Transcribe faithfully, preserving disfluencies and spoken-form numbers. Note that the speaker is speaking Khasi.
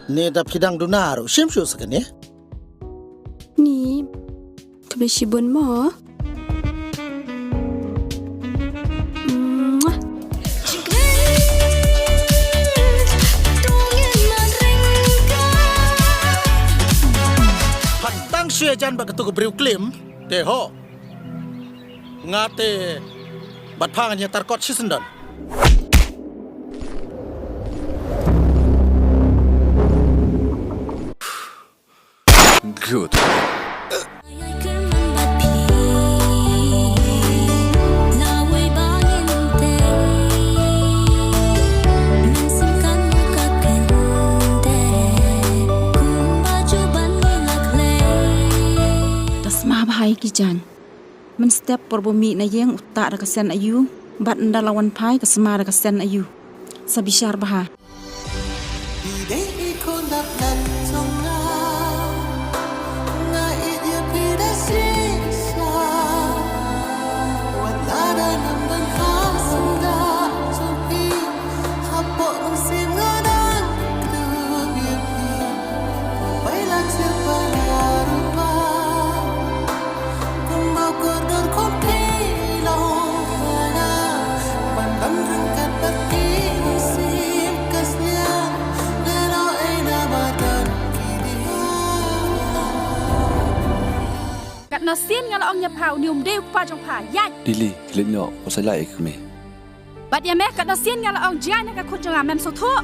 Ni da phi dang duna ruh shim shuh sa kane. Ni, khublei shibun mo. Phan tang shu ïajan bad katu ka briew klim, te ho. Nga te bad pha ngan ïatar kot shisyndon. Good. Da sma bha ïa ki jaiñ. Mynstep por ba u mih na ïing u tah da ka sen aïu, bad ynda la wan phai ka sma da ka sen aïu. Sa bishar bha. Katno sien nga la ong ïa pha, une um dei u kpa jong pha, ïaid. Lily, khie leit noh, u sa lait ïa ka kmie. Bad ïa me, katno sien nga la ong jngai na ka khun jong nga, mem sngewthuh.